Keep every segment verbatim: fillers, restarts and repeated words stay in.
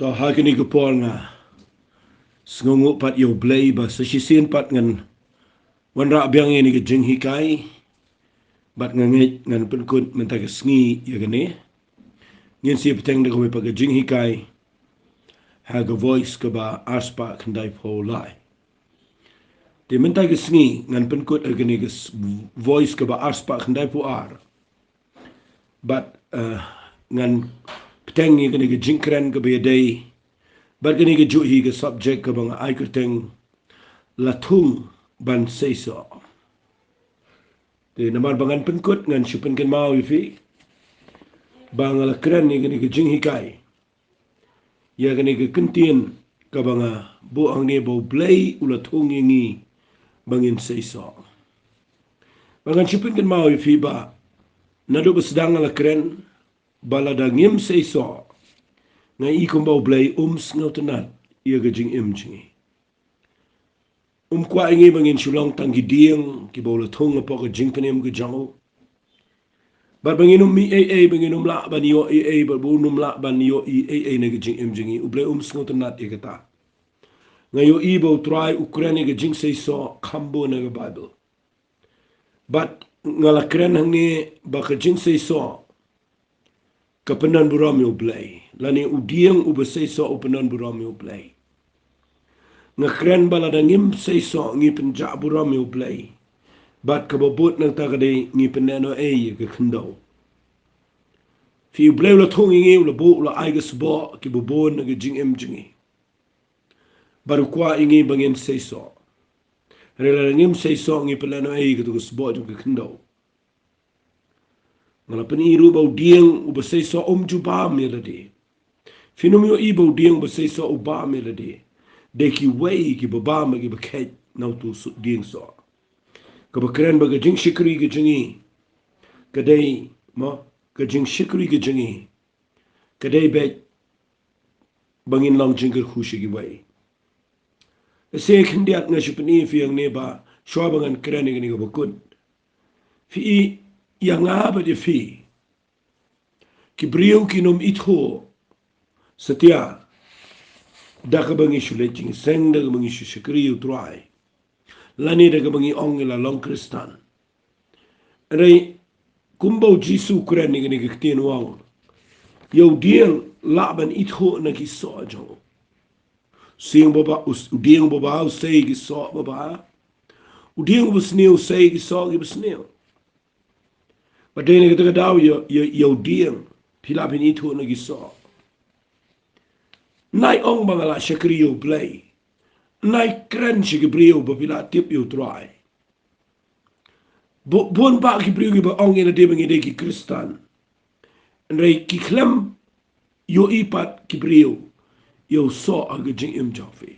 To ha kane ka por nga sngewnguh pat ïa U Blei ba sa shisien pat ngan wanrah biang ïa kane ka jinghikai. Bad nga ngeit ngan pynkut mynta ka sngi ïa kane. Ngin sa ïa bteng da kawei pat ka jinghikai ha ka Voice kaba arspah khyndaiphew lai. Te mynta ka sngi ngan pynkut ha kane ka s-, Voice kaba arspah khyndaiphew ar. Bad, eh, ngan bteng ïa kane ka jingkren kaba ïadei bad kane kajuh hi ka subject kaba nga ai kyrteng La Thung Ban Seisoh. Te namar ba ngan pynkut ngan shu pynkynmaw ïa phi ba nga la kren ïa kane ka jinghikai ïa kane ka kyntien kaba nga buh hangne ba U Blei u la thung ïa ngi ba ngin seisoh. Ba ngan shu pynkynmaw ïa phi ba naduh ba sdang nga la kren ba lada ngim seisoh, nga i kumba U Blei um sngewtynnat ïa ka jingim jong ngi. Um kwah ïa ngi ba ngin shu long tang ki dieng kiba u la thung hapoh ka jingpynim ka jong u. Bad ba ngin ym mih ei ei, ba ngin ym lah ban ïoh ei ei, bad ba un ym lah ban ïohi ei ei na ka jingim jong ngi. U Blei um sngewtynnat ïa kata. Nga ïohi ba U Trai u kren ïa ka jingseisoh kham bun na ka Baibl. Bad nga la kren hangne ba ka jingseisoh ka pyndonburom ïa U Blei, lane u dieng uba seisoh u pyndonburom ïa U Blei. Nga kren ba lada ngim seisoh ngi pynjah burom ïa U Blei. Bad kaba bud nangta ka dei ngi pynlehnohei ïa ka khyndew. Phi, U Blei u la thung ïa ngi, u la buh, u la ai ka sboh kiba bun na ka jingim jong ngi. Bad u kwah ïa ngi ba ngin seisoh. Hynrei lada ngim seisoh ngi pynlehnohei ïa kato ka sboh jong ka khyndew. Nga la pyni ruh ba u dieng uba seisoh um ju bam ïa lade. Phin ym ïohi ba u dieng uba seisoh u bam ïa lade. Dei kiwei kiba bam, kiba kheit na uto u dieng soh. Kaba kren ba ka jingshakri ka jong ngi ka dei, mo, ka jingshakri ka jong ngi ka dei beit ba ngin long jingkyrkhu sha kiwei. Sa khyndiat nga shu pyni ïa phi hangne ba shuwa ba ngan kren ïa kane kaba kut, phi i, ïa nga bad ïa phi, ki briew kin ym ithuh satia da kaba ngi shu leit jingïaseng, da kaba ngi shu shakri ïa U Trai, lane da kaba ngi ong ngi la long Khristan. Hynrei kumba U Jisu u kren ïa kane ka ktien, u ong, ïa u dieng lah ban ithuh na ki soh jong u. Sing baba, u s-, u dieng baba u sei ki soh baba. U dieng uba sniew u sei ki soh kiba sniew. Bad dei na kata ka daw ïa, ïa, ïa u dieng phi lah phin ithuh na ki soh. Nai ong ba nga la shakri ïa U Blei. Nai kren sha ki briew ba phi la tip ïa U Trai. Bu-, bun bah ki briew kiba ong ïa lade ba ngi dei ki Khristan. Hynrei ki khlem ïohi pat ki briew ïa u soh ha ka jingim jong phi.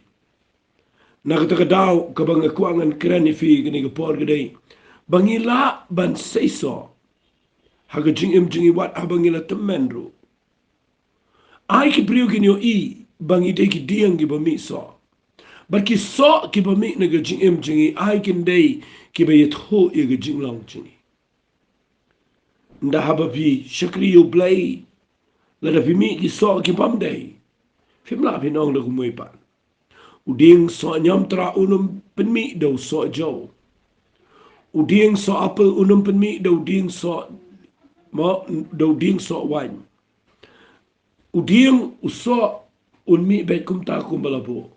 Na kata ka daw kaba nga kwah ngan kren ïa phi kane ka por ka dei ba ngi lah ban seisoh ha ka jingim jong ngi wat haba ngi la tymmen ruh. Ai ki briew kin ïohi ba ngi dei ki dieng kiba mih soh. Bad ki soh kiba mih na ka jingim jong ngi ai kin dei kiba ïathuh ïa ka jinglong jong ngi. Ynda haba phi shakri ïa U Blei, lada phi mih ki soh ki bym dei, phim lah phin ong da kumwei pat. U dieng soh ñiamtra un ym pynmih da u soh jew. U dieng soh apple un ym pynmih da u dieng soh, mo, da u dieng soh waiñ. U dieng u soh un mih beit kumta kumba la buh.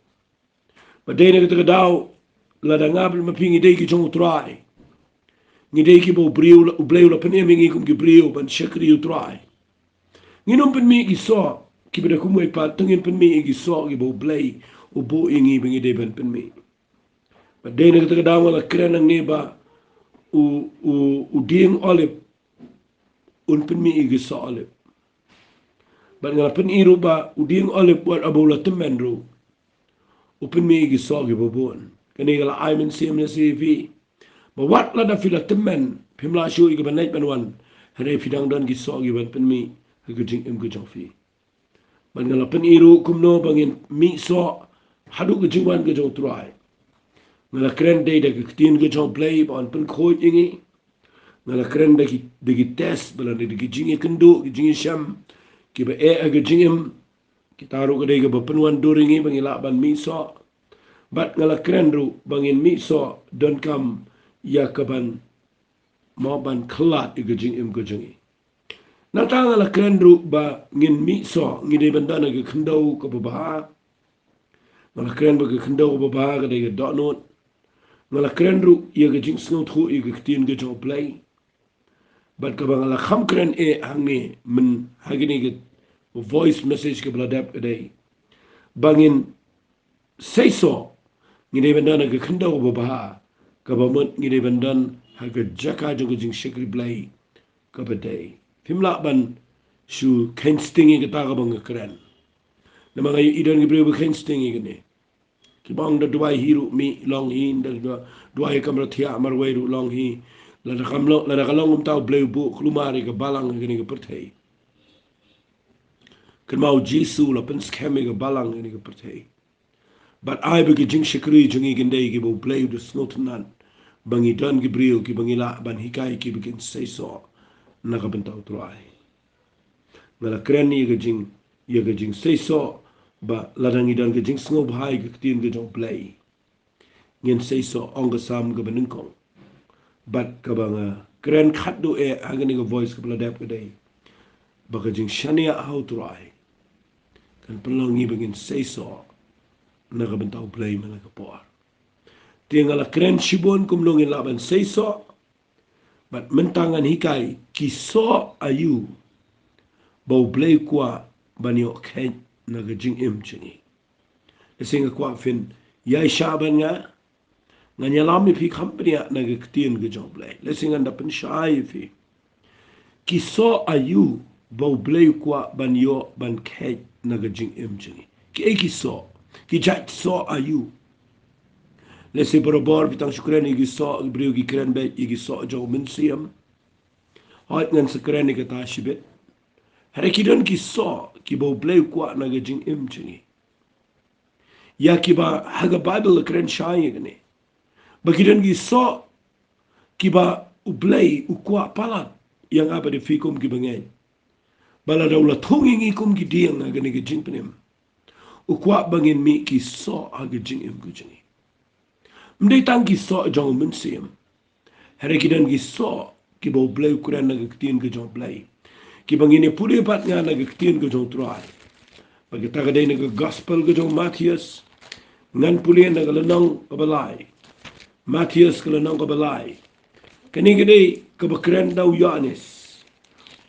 Bad dei na kata ka daw, lada nga bad ma phi ngi dei ki jong U Trai, ngi dei kiba u briew la, U Blei u la pynim ïa ngi kum ki briew ban shakri U Trai, ngin ym pynmih ki soh kiba da kumwei pat, te ngin pynmih ïa ki soh kiba U Blei u buh ïa ngi ba ngi dei ban pynmih. Bad dei na kata ka daw nga la kren hangne ba u, u, u dieng olib un pynmih ïa ki soh olib. Bad nga la pyni ruh ba u dieng olib wat haba u la tymmen ruh u pynmih ïa ki soh kiba bun. Kane ka la ai mynsiem lehse ïa phi ba wat lada phi la tymmen phim lah shuh ïa ka ban leit ban wan, hynrei phi dang don ki soh kiban pynmih ha ka jingim ka jong phi. Bad nga la pyni ruh kumno ba ngin mih soh haduh ka jingwan ka jong U Trai. Nga la kren dei da ka ktien ka jong U Blei ba yn pynkhuid ïa ngi. Nga la kren da ki, da ki test, ba la da ki jingïakynduh, ki jingïashem kiba eh ha ka jingim. Kita ruh ka dei kaba pynwandur ïa ngi ba ngi lah ban mih soh. Bad nga la kren ruh ba ngin mih soh donkam ïa ka ban mo ban khlad ïa ka jingim ka jong ngi. Nangta nga la kren ruh ba ngin mih soh ngi dei ban don ha ka khyndew kaba bha. Nga la kren ba ka khyndew kaba bha ka dei ka dohnud. Nga la kren ruh ïa ka jingsngewthuh ïa ka ktien ka jong U Blei. Bad kaba nga la kham kren eh hangne mynta ha kane ka voice message kaba la dep ka dei ba ngin seisoh, ngi dei ban don ha ka khyndew kaba bha, kaba mut ngi dei ban don ha ka jaka jong ka jingshakri Blei kaba dei. Phim lah ban shu kheiñ sting ïa kata kaba nga kren. Namar nga ïohi don ki briew ba kheiñ sting ïa kane. Kiba ong da duwai hi ruh mih long hi, da duwai kamra thiah marwei ruh long hi. Lada kam long, lada ka long kumta, U Blei u buh kulmar ïa ka balang ha kane ka pyrthei. Kynmaw, U Jisu u la pynskhem ïa ka balang ha kane ka pyrthei. Bad ai ba ki jingshakri jong ngi kin dei kiba U Blei u da sngewtynnat ba ngi don ki briew kiba ngi lah ban hikai ïa ki ba kin seisoh na ka bynta U Trai. Nga la kren ïa ka jing, ïa ka jingseisoh ba lada ngi don ka jingsngewbha ïa ka ktien ka jong U Blei, ngin seisoh, ong ka Salm kaba nyngkong. Bad kaba nga kren khatduh eh ha kane ka voice kaba la dep ka dei ba ka jingshaniah ha U Trai kan pynlong ngi ba ngin seisoh na ka bynta U Blei man la ka por. Te nga la kren shibun kumno ngin lah ban seisoh. Bad mynta ngan hikai ki soh aïu ba U Blei u kwah ban ïoh kheit na ka jingim jong ngi. Lehse nga kwah phin ïaishah bad nga, ngan ïalam ïa phi kham bniah na ka ktien ka jong U Blei. Lehse ngan da pynshai ïa phi. Ki soh aïu ba U Blei u kwah ban ïoh ban kheit na ka jingim jong ngi? Kiei ki soh? Ki jait soh aïu? Lehse barabor phi tang shu kren ïa ki soh, ki briew ki kren beit ïa ki soh jong u mynsiem. Hooid, ngan sa kren ïa kata shibit. Hynrei ki don ki soh kiba U Blei u kwah na ka jingim jong ngi. Ïa kiba ha ka Baibl la kren shai ïa kane. Ba ki don ki soh kiba U Blei u kwah palat ïa nga bad ïa phi kum ki bangeit. Ba lada u la thung ïa ngi kum ki dieng ha kane ka jingpynim, u kwah ba ngin mih ki soh ha ka jingim ka jong ngi. Ym dei tang ki soh jong u mynsiem. Hynrei ki don ki soh kiba U Blei u kren na ka ktien ka jong U Blei, kiba ngin ïa pule pat nga na ka ktien ka jong U Trai. Bad kata ka dei na ka gospel ka jong u Mathaios. Ngan pule na ka lynnong kaba lai. Mathaios ka lynnong kaba lai. Kane ka dei kaba kren da u Ïoannis.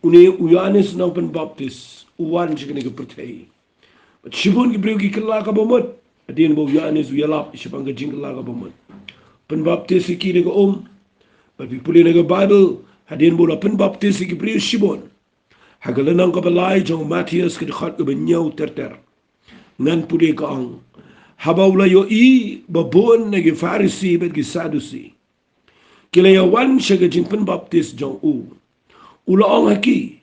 Une u Ïoannis u nongpynbaptis u wan sha kane ka pyrthei. Bad shibun ki briew ki kylla kaba mut hadien ba u Ïoannis u ïalap shaphang ka jingkylla kaba mut. Pynbaptis ïa ki da ka um. Bad phi pule na ka Baibl, hadien ba u la pynbaptis ïa ki briew shibun. Ha ka lynnong kaba lai jong u Mathaios ka dkhot kaba hynñiew ter ter, ngan pule ka ong: Haba u la ïohi ba bun na ki Pharisi bad ki Sadusi ki la ïa wan sha ka jingpynbaptis jong u, u la ong ha ki: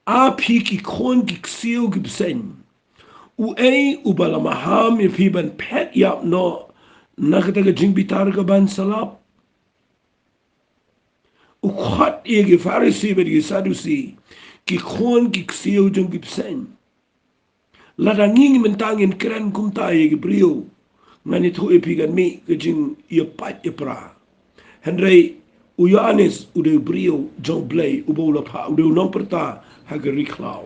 A phi ki khun ki ksiew ki bseiñ, uei uba la maham ïa phi ban phet ïap noh na kata ka jingbitar kaban sa lap? U khot ïa ki Pharisi bad ki Sadusi ki khun ki ksiew jong ki bseiñ. Lada ngi mynta ngin kren kumta ïa ki briew, ngan ïathuh ïa phi kan mih ka jingïapait ïapra. Hynrei u Ïoannis u dei u briew jong u Blei uba u la phah, u dei u nongpyrta ha ka ri khlaw.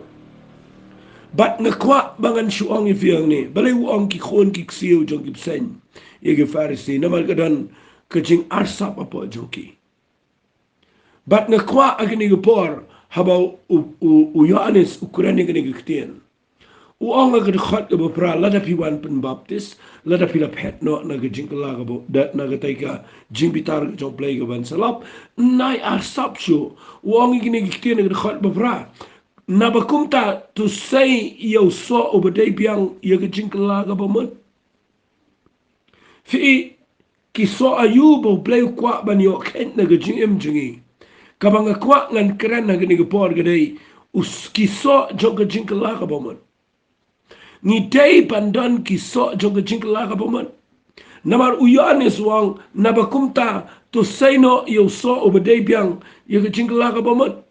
Bad nga kwah ba ngan shu ong ïa phi hangne, balei u ong ki khun ki ksiew jong ki bseiñ ïa ki Pharisi? Namar ka don ka jingarsap hapoh jong ki. Bad nga kwah ha kane ka por, haba u, u, u Ïoannis u kren ïa kane ka ktien, u ong ha ka dkhot kaba phra: Lada phi wan pynbaptis, lada phi la phet noh na ka jingkylla kaba, da, na katei ka jingbitar ka jong u Blei kaban sa lap, nai arsap shuh. U ong ïa kane ka ktien ha ka dkhot ba phra: Naba kumta to sei ïa u soh uba dei biang ïa ka jingkylla kaba mut. Phi, ki soh aïu ba u Blei u kwah ban ïoh kheit na ka jingim jong ngi? Kaba nga kwah ngan kren ha kane ka por ka dei u s-, ki soh jong ka jingkylla kaba mut. Ngi dei ban don ki soh jong ka jingkylla kaba mut. Namar u Ïoannis u ong, naba kumta to sei noh ïa u soh uba dei biang ïa ka jingkylla kaba mut.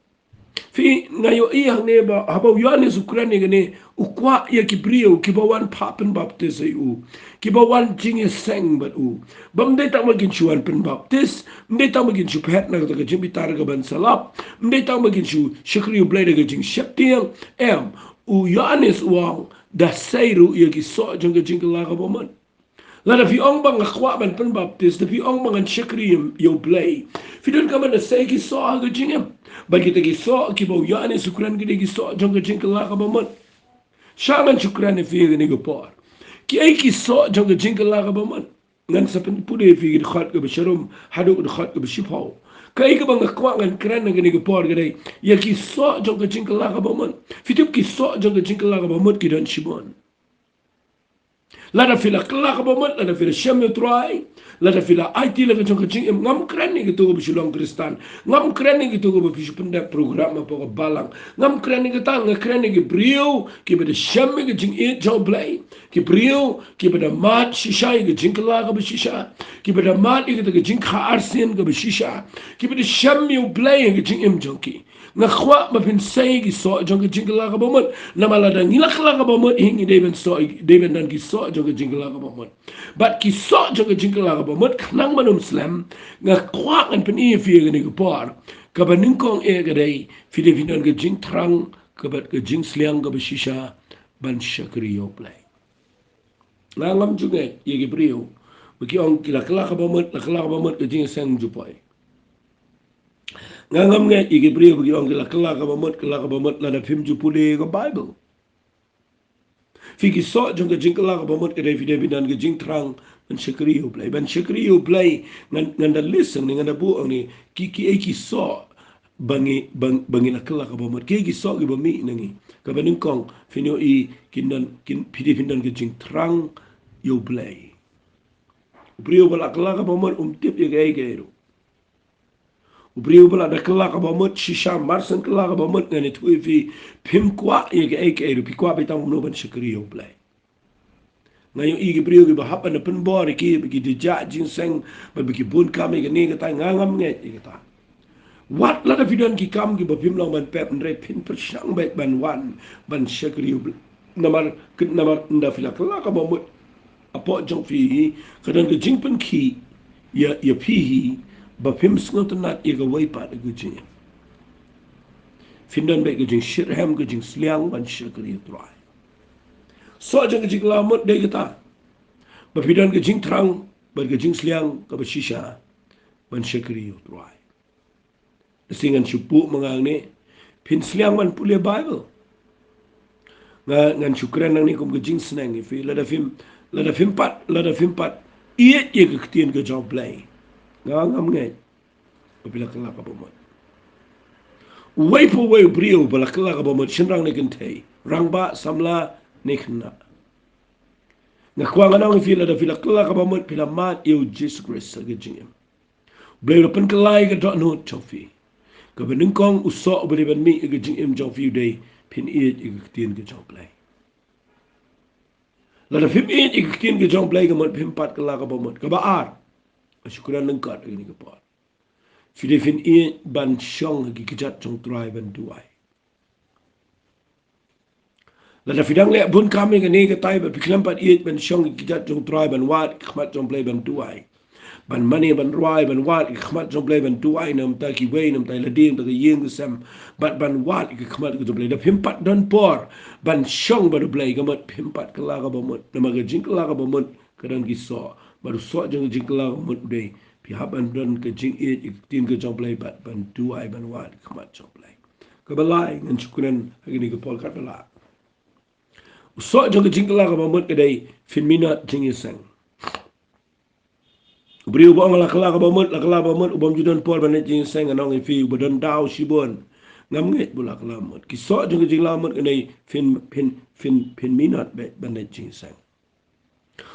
Phi, nga ïohi hangne ba haba u Ïoannis u kren ïa kane, u kwah ïa ki briew kiba wan pynbaptis ïa u, kiba wan jingïaseng bad u. Ba ym dei tang ba kin shu wan pynbaptis, ym dei tang ba kin shu phet na kata ka jingbitar kaban sa lap, ym dei tang ba kin shu shakri U Blei da ka jingsheptieng. Em, u Ïoannis u ong da sei ruh ïa ki soh jong ka jingkylla kaba mut. Lada phi ong ba nga kwah ban pynbaptis, da phi ong ba ngan shakri ïa U Blei, phi donkam ban da sei ki soh ha ka jingim. Bad kita ki soh kiba u Ïoannis u kren ki dei ki soh jong ka jingkylla kaba mut. Sha ngan shu kren ïa phi ha kane ka por. Kiei ki soh jong ka jingkylla kaba mut? Ngan sa pynpule ïa phi ki dkhot kaba sharum haduh ki dkhot kaba shiphew. Kaei kaba nga kwah ngan kren ha kane ka por ka dei ïa ki soh jong ka jingkylla kaba mut. Phi tip ki soh jong ka jingkylla kaba mut ki don shibun. Lada phi la kylla kaba mut, lada phi la shem ïa U Trai, lada phi la aiti la ka jong ka jingim, ngam kren ïa kito kiba shu long Khristan, ngam kren ïa kito kiba phi shu pyndep program hapoh ka balang, ngam kren ïa kata, nga kren ïa ki briew kiba da shem ïa ka jingïeit jong U Blei, ki briew kiba da mad shisha ïa ka jingkylla kaba shisha, kiba da mad ïa kata ka jingkha arsien kaba shisha, kiba da shem ïa U Blei ha ka jingim jong ki. Nga kwah ba phin sei ki soh jong ka jingkylla kaba mut. Namar lada ngi la kylla kaba mut hi, ngi dei ban soh, dei ban don ki soh jong ka jingkylla kaba mut. Bad ki soh jong ka jingkylla kaba mut, khnang ban ym slem, nga kwah ngan pyni ïa phi ha kane ka por. Kaba nyngkong eh ka dei, phi dei phin don ka jingthrang, kaba ka jingsliang kaba shisha ban shakri ïa U Blei. Nga ngam ju ngeit ïa ki briew ba ki ong ki la kylla kaba mut, la kylla kaba mut ka jingïaseng ju poi. Nga ngam ngeit ïa ki briew ba ki ong ki la kylla kaba mut, kylla kaba mut lada phim ju pule ka Baibl. Phi, ki soh jong ka jingkylla kaba mut ka dei phi dei phin don ka jingthrang ban shakri ïa U Blei, ban shakri ïa U Blei. Ngan, ngan da list hangne, ngan da buh hangne ki, kiei ki soh ba ngi, ba, ba ngi la kylla kaba mut, kiei ki soh kiba mih na ngi. Kaba nyngkong, phin ïohi kin don, kin, phi dei phin don ka jingthrang ïa U Blei. U briew ba la kylla kaba mut um tip ïa kaei kaei ruh. U briew ba la da kylla kaba mut shisha, mar shen kylla kaba mut, ngan ïathuh ïa phi, phim kwah ïa kaei kaei ruh, phi kwah beit tang kumno ban shakri ïa U Blei. Nga ïohi ki briew kiba hap ban da pynbor ïa ki, ba ki da jah jingïaseng, ba, ba ki bun kam ïa kane katai, nga ngam ngeit ïa kata. Wat lada phi don ki kam kiba phim long ban pep, hynrei phin pyrshang beit ban wan ban shakri ïa U Blei. Namar, namar ynda phi la kylla kaba mut hapoh jong phi, ka don ka jingpynkhih ïa, ïa phi hi ba phim sngewtynnat ïa kawei pat ka jingim. Phin don beit ka jingshitrhem, ka jingsliang ban shakri ïa U Trai. Soh jong ka jingkylla mut dei kata, ba phi don ka jingthrang bad ka jingsliang kaba shisha ban shakri ïa U Trai. Lada shisha ngan shu buh ma nga hangne, phin sliang ban pule Baibl. Nga, ngan shu kren hangne kum ka jingsneng ïa phi, lada phim, lada phim pat, lada phim pat ïeit ïa ka ktien ka jong U Blei, nga ngam ngeit ba phi la kylla kaba mut. Uwei pa uwei u briew ba la kylla kaba mut, shynrang ne kynthei, rangbah samla ne khynnah, nga kwah ngan ong ïa phi, lada phi la kylla kaba mut, phi la mad ïa U Jisu Khrist ha ka jingim. U Blei u la pynkylla ïa ka dohnud jong phi. Kaba nyngkong, u soh uba dei ban mih ïa ka jingim jong phi u dei phin ïeit ïa ka ktien ka jong U Blei. Lada phim ïeit ïa ka ktien ka jong U Blei, ka mut phim pat kylla kaba mut. Kaba ar, nga shu kren lyngkot ha kane ka por, phi dei phin ïeit ban shong ha ki kjat jong U Trai ban duwai. Lada phi dang leh bun kam ïa kane katai bad phi khlem pat ïeit ban shong ha ki kjat jong U Trai, ban wad ha khmat jong U Blei ban duwai, ban mane ban rwai, ban wad ha khmat jong U Blei ban duwai na bynta kiwei, na bynta i lade, na bynta ka ïing ka sem, bad ban wad ha khmat ka jong U Blei, lada phim pat don por ban shong bad U Blei, ka mut phim pat kylla kaba mut. Namar ka jingkylla kaba mut ka don ki soh, bad u soh jong ka jingkylla kaba mut u dei phi hap ban don ka jingïeit ïa ka ktien ka jong U Blei bad ban duwai, ban wad ha khmat jong U Blei. Kaba lai, ngan shu kren ha kane ka por katba lah. U soh jong ka jingkylla kaba mut ka dei phin minot jingïaseng. U briew uba ong la kylla kaba mut, la kylla kaba mut, u bym ju don por ban leit jingïaseng, ngan ong ïa phi, uba don daw shibun, ngam ngeit ba u la kylla kaba mut. Ki soh jong ka jingkylla kaba mut ka dei phin, phin, phin, phin minot beit ban leit jingïaseng.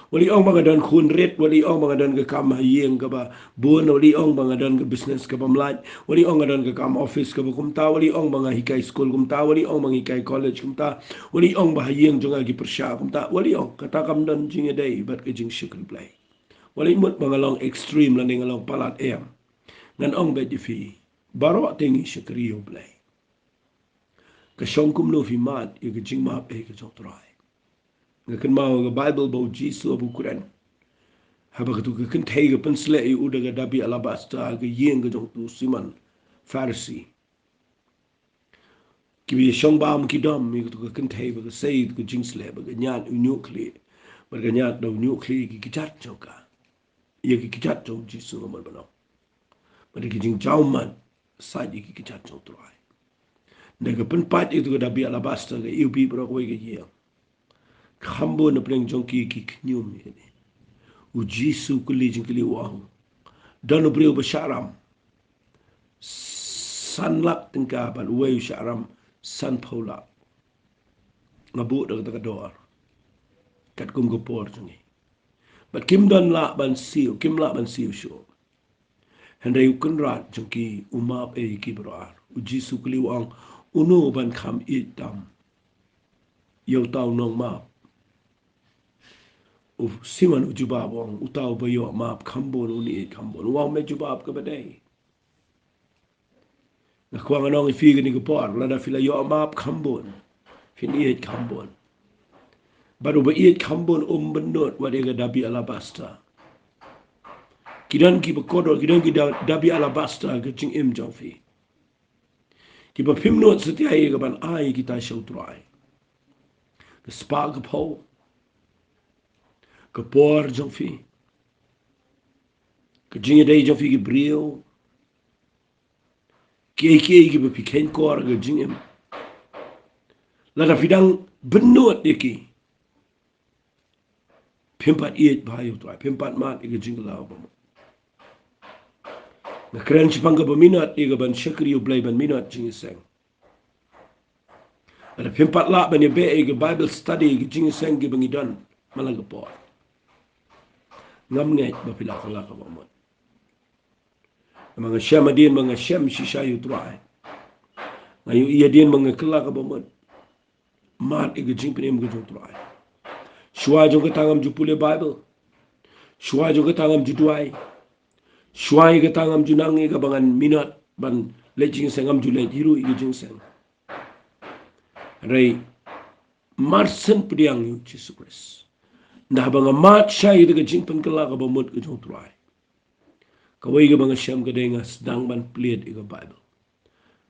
Wat leh ong ba nga don khun rit, wat leh ong ba nga don ka kam ha ïing kaba bun, wat leh ong ba nga don ka business kaba mlait, wat leh ong nga don ka kam office kaba kumta, wat leh ong ba nga hikai skul kumta, wat leh ong ba nga hikai college kumta, wat leh ong ba ha ïing jong nga ki pyrshah kumta, wat leh ong, kata kam don jingïadei bad ka jingshakri Blei. Wat leh mut ba nga long extreme lane nga long palat, em. Ngan ong beit ïa phi, baroh te ngi shakri ïa U Blei. Ka shong kumno phi mad ïa ka jingmap eh ka jong U Trai. Nga kynmaw ka Baibl ba U Jisu u kren. Haba katu ka kynthei ka pynsleh ïa u da ka dabi alabasta ha ka ïing ka jong utu u Simon Pharisi. Ki ba ïa shong bam ki dom ïa katu ka kynthei ba ka sei ka jingsleh, ba ka ñiad u ñiuh khlieh. Ba ka ñiad da u ñiuh khlieh ïa ki kjat jong ka. Ïa ki kjat jong U Jisu nga mut ban ong. Ba da ki jingjaw mad sait ïa ki kjat jong U Trai. Da ka pynpait ïa katu ka dabi alabasta ka ïohi baroh kawei ka ïing. Kham bun na pdeng jong ki ki khñium ïa kane. U Jisu u kylli jingkylli u ong, don u briew ba shah ram san lak tyngka bad uwei u shah ram sanphew lak. Nga buh da kata ka dor katkum ka por jong ngi. Bad kim don lah ban siew, kim lah ban siew shuh. Hynrei U Kynrad jong ki u map eh ïa ki baroh ar. U Jisu u kylli u ong, uno uban kham ïeit tam ïa uta u nongmap? U Simon u jubab u ong, uta uba ïoh map kham bun, un ïeit kham bun. U ong, me jubab kaba dei. Nga kwah ngan ong ïa phi kane ka por, lada phi la ïoh map kham bun, phin ïeit kham bun. Bad uba ïeit kham bun um bynnud wat ïa ka dabi alabasta. Ki don kiba kordor, ki don ki da-, dabi alabasta ha ka jingim jong phi, kiba phim nud satia ïa ka ban ai kita sha U Trai. Ka spah ka phew, ka por jong phi, ka jingïadei jong phi ki briew, kiei kiei kiba phi kheiñ kor ha ka jingim. Lada phi dang bynnud ïa ki, phim pat ïeit bha ïa U Trai, phim pat mad ïa ka jingkylla kaba mut. Nga kren shaphang kaba minot ïa ka ban shakri U Blei, ban minot jingïaseng. Lada phim pat lah ban ïabeh ïa ka Bible study, ïa ka jingïaseng kiba ngi don man la ka por, ngam ngeit ba phi la kylla kaba mut. Namar nga shem hadien ba nga shem shisha ïa U Trai, nga ïohi hadien ba nga kylla kaba mut. Mad ïa ka jingpynim ka jong U Trai. Shuwa jong kata ngam ju pule Bible. Shuwa jong kata ngam ju duwai. Shuwa ïa kata ngam ju nang ïa kaba ngan minot ban leit jingïaseng, ngam ju leit hi ruh ïa ka jingïaseng. Hynrei mar shen pdiang ïa U Jisu Khrist, nda haba nga mad shai ïa ka jingpynkylla kaba mut ka jong U Trai, kawei kaba nga shem ka dei nga sdang ban plie ïa ka Bible.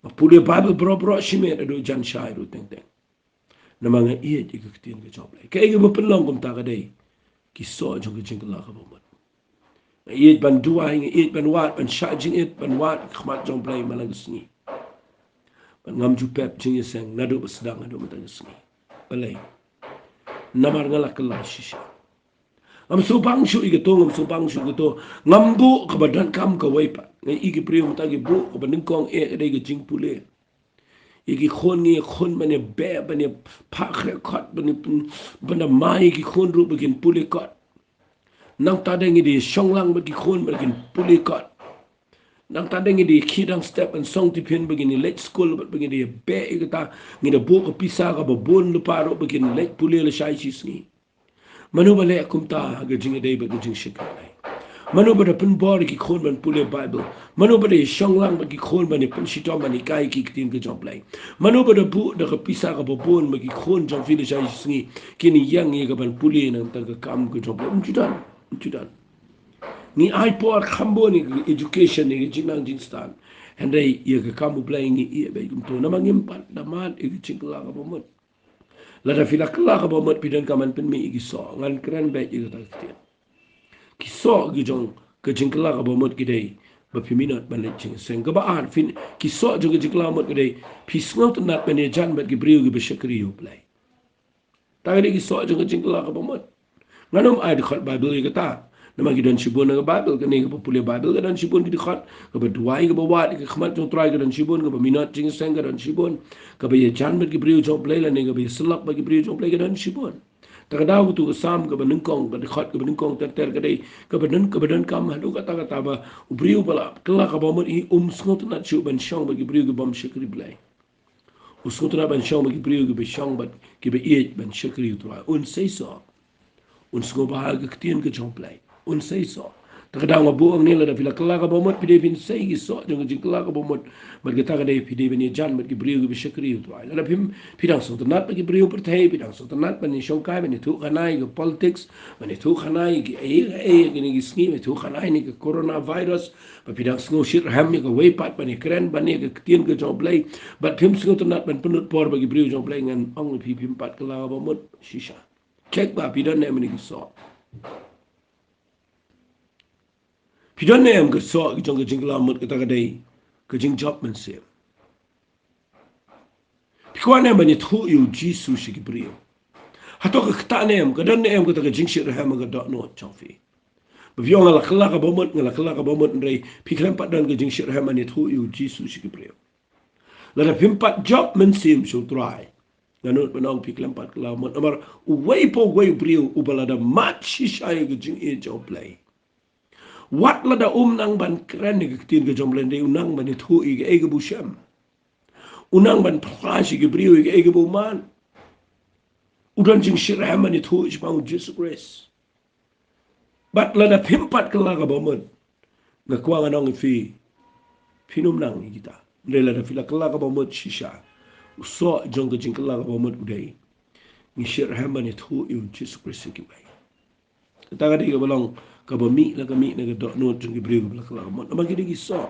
Nga pule Bible baroh baroh shimet, haduh jan shai ruh teng teng. Namar nga ïeit ïa ka ktien ka jong U Blei. Kaei kaba pynlong kumta ka dei ki soh jong ka jingkylla kaba mut. Nga ïeit ban duwai, nga ïeit ban wad, ban shah jingit, ban wad ha khmat jong U Blei man la ka sngi. Bad ngam ju pep jingïaseng naduh ba sdang haduh mynta ka sngi. Balei? Namar nga la kylla shisha. Ngam sngewbang shuh ïa kato, ngam sngewbang shuh ïa kato. Ngam buh kaba donkam kawei pat. Nga ïohi ki briew mynta ki buh kaba nyngkong eh ka dei ka jingpule. Ïa ki khun ngi, ïa khun ban ïa beh, ban ïa phah khreh kot, ban ïa pyn-, ban da mai ïa ki khun ruh ba kin pule kot. Nangta de ngi da ïa shong lang bad ki khun ba kin pule kot. Nangta de ngi da ïa khie dang step ban song tiffin ba kin ïa leit skul bad ba ngi da ïa beh ïa kata, ngi da buh ka pisa kaba bun lypa ruh ba kin leit pule lashai shisngi. Mano ba leh kumta ha ka jingïadei bad ka jingshakri Blei? Mano ba da pynbor ïa ki khun ban pule Bible? Mano ba da ïa shong lang bad ki khun ban ïa pynshitom ban ïa kai ïa ki ktien ka jong U Blei? Mano ba da buh da ka pisa kaba bun ba ki khun jong phi lashai shisngi kin ïeng ïa ka ban pule na ka bynta ka kam ka jong U Blei? Ym ju don, ym ju don. Ngi ai por kham bun ïa ka education, ïa ka jingnang jingstad. Hynrei ïa ka kam U Blei ngi ïeh beit kumto namar ngim pat da mad ïa ka jingkylla kaba mut. Lada phi la kylla kaba mut phi donkam ban pynmih ïa ki soh. Ngan kren beit ïa kata ka ktien. Ki soh ki jong ka jingkylla kaba mut ki dei ba phi minot ban leit jingïaseng. Kaba ar, phi, ki soh jong ka jingkylla kaba mut ki dei phi sngewtynnat ban ïajan bad ki briew kiba shakri ïa U Blei. Kata ka dei ki soh jong ka jingkylla kaba mut. Ngan ym ai dkhot Bible ïa kata. Namar ki don shibun na ka Bible, kane kaba pule Bible ka don shibun ki dkhot, kaba duwai, kaba wad ïa ka khmat jong U Trai ka don shibun, kaba minot jingïaseng ka don shibun, kaba ïajan bad ki briew jong U Blei lane kaba ïasyllok bad ki briew jong U Blei ka don shibun. Te ka daw katu ka Salm kaba nyngkong, ka dkhot kaba nyngkong ter ter ka dei kaba don, kaba donkam haduh katta katta ba u briew ba la kylla kaba mut hi um sngewtynnat shuh ban shong bad ki briew ki bym shakri Blei. U sngewtynnat ban shong bad ki briew kiba shong bad kiba ïeit ban shakri U Trai. Un seisoh. Un sngewbha ha ka ktien ka jong U Blei. Un seisoh. Ta ka daw nga buh hangne, lada phi la kylla ka bamut, phi dei phin sei ki soh jong ka jingkylla ka bamut. Bad kata ka dei phi dei ban ïajan bad ki briew kiba shakri ïa u Trai. Lada phim, phi dang sngewtynnat bad ki briew pyrthei, phi dang sngewtynnat ban ïashongkai, ban ïathuhkhana ïa ka politics, ban ïathuhkhana ïa kiei kiei, ïa kine ki sngi, ban ïathuhkhana ïa kane ka coronavirus, bad phi dang sngew shitrhem ïa kawei pat ban ïakren ban ïa ka ktien ka jong U Blei, bad phim sngewtynnat ban pynlut por bad ki briew jong U Blei, ngan ong ïa phi, phim pat kylla ka bamut shisha. Check ba phi don ne em ïa kine ki soh. Phi don ne em ka soh ki jong ka jingkylla bamut, kata ka dei ka jingjop mynsiem. Phi kwah ne em ban ïathuh ïa U Jisu sha ki briew? Hato ka ktah ne em, ka don ne em kata ka jingshitrhem ha ka dohnud jong phi? Ba phi ong nga la kylla ka bamut, nga la kylla ka bamut, hynrei phi khlem pat don ka jingshitrhem ban ïathuh ïa U Jisu sha ki briew. Lada phim pat jop mynsiem sha U Trai, nga nud ban ong phi khlem pat kylla ka bamut. Namar uwei pa uwei u briew uba lada mad shisha ïa ka jingïeit jong U Blei, wat lada um nang ban kren ïa ka ktien ka jong U Blei, hynrei u nang ban ïathuh ïa kaei kaba u shem. U nang ban phla sha ki briew ïa kaei kaba u mad. U don jingshitrhem ban ïathuh shaphang U Jisu Khrist. Bad lada phim pat kylla ka bamut, nga kwah ngan ong ïa phi, phin ym nang ïa kita. Hynrei lada phi la kylla ka bamut shisha, u soh jong ka jingkylla ka bamut u dei, ngi shitrhem ban ïathuh ïa U Jisu Khrist sha kiwei. Kata ka dei kaba long kaba mih la ka mih na ka dohnud jong ki briew kiba la kylla ka bamut. Namar ki dei ki soh.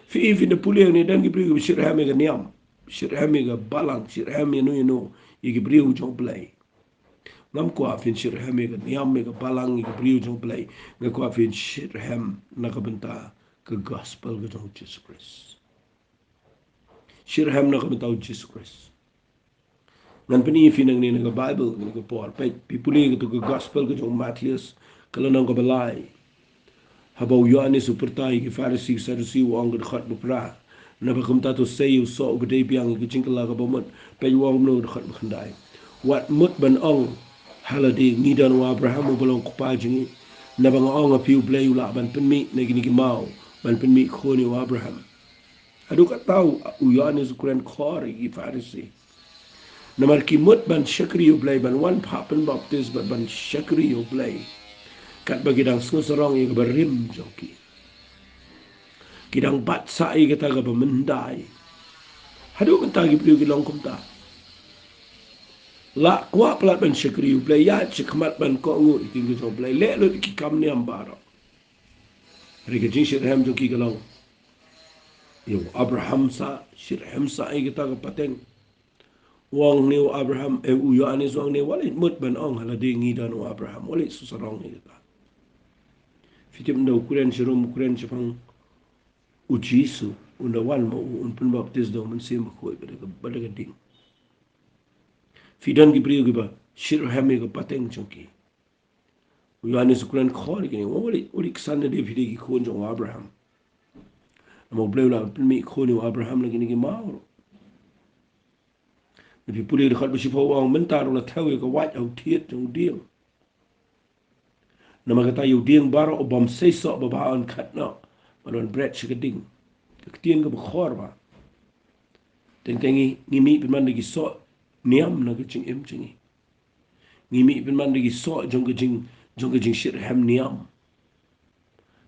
Phi, phin da pule hangne, don ki briew kiba shitrhem ïa ka niam, shitrhem ïa ka balang, shitrhem ïano ïano ïa ki briew jong U Blei. Ngam kwah phin shitrhem ïa ka niam, ïa ka balang, ïa ki briew jong U Blei. Nga kwah phin shitrhem na ka bynta ka gospel ka jong U Jisu Khrist. Shitrhem na ka bynta U Jisu Khrist. Ngan pyni ïa phi nangne na ka Baibl, na ka por. Peit, phi pule kato ka gospel ka jong u Mathaios, ka lynnong kaba lai. Haba u Ïoannis u pyrta ïa ki Pharisi, ki Saddusi, u ong ka dkhot ba phra, naba kumta to sei ïa u soh uba dei biang ïa ka jingkylla ka bamut. Peit u ong kumno, ka dkhot ba khyndai. Wat mut ban ong ha lade, ngi don u Abraham uba long u kpa jong ngi. Naba nga ong ha phi, U Blei u lah ban pynmih na kine ki maw ban pynmih khun ïa u Abraham. Haduh katta u Ïoannis u kren khor ïa ki Pharisi. Namar ki mut ban shakri ïa U Blei, ban wan phah pynbaptis bad ban shakri ïa U Blei, katba ki dang sngewsarong ïa kaba rim jong ki. Ki dang bat sah ïa kata kaba myndai. Haduh mynta ki briew ki long kumta. La kwah palat ban shakri ïa U Blei, ïaid shakhmat ban kohnguh ïa ki ktien ka jong U Blei, leh lut ïa ki kam niam baroh. Hynrei ka jingshitrhem jong ki ka long ïa u Abraham sah, shitrhem sah ïa kata ka pateng. U ong ne u Abraham, eh, u Ïoannis u ong ne, wat leit mut ban ong ha lade ngi don u Abraham, wat leit sngewsarong ïa kata. Phi tip ynda u kren sharum, u kren shaphang U Jisu, un da wan ma u, un pynbaptis da U Mynsiem Bakhuid bad da ka, bad da ka ding. Phi don ki briew kiba shitrhem ïa ka pateng jong ki. U Ïoannis u kren khor ïa kine, wat leit, wat leit ksan lade phi dei ki khun jong u Abraham. Namar U Blei u lah pynmih khun ïa u Abraham na kine ki maw ruh. Lada phi pule dkhot ba shiphew u ong, mynta ruh la thew ïa ka wait ha u thied jong u dieng. Namar kata ïa u dieng baroh u bym sei soh ba bha un khet noh ban wan bret sha ka ding. Ka ktien kaba khor bha. Teng teng ngi, ngi mih pynban da ki soh niam na ka jingim jong ngi. Ngi mih pynban da ki soh jong ka jing, jong ka jingshitrhem niam.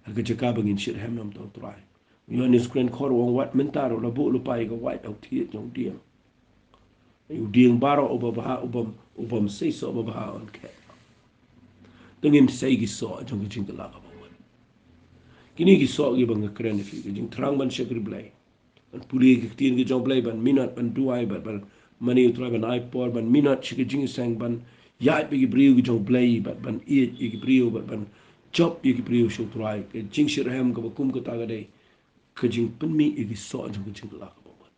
Ha ka jaka ba ngin shitrhem na ka bynta U Trai. U Ïoannis u kren khor u ong, wat mynta ruh la buh lypa ïa ka wait ha u thied jong u dieng. U dieng baroh uba bha, u bym, u bym sei soh ba bha un khet. To ngin sei ki soh jong ka jingkylla ka bamut. Kine ki soh kiba nga kren ïa phi, ka jingthrang ban shakri Blei, ban pule ïa ka ktien ka jong U Blei, ban minot, ban duwai, ban, ban mane ïa U Trai ban ai por, ban minot sha ka jingïaseng, ban ïaid bad ki briew ki jong U Blei, ban, ban ïeit ïa ki briew, ban, ban jop ïa ki briew sha U Trai. Ka jingshitrhem kaba kum kata ka dei ka jingpynmih ïa ki soh jong ka jingkylla ka bamut.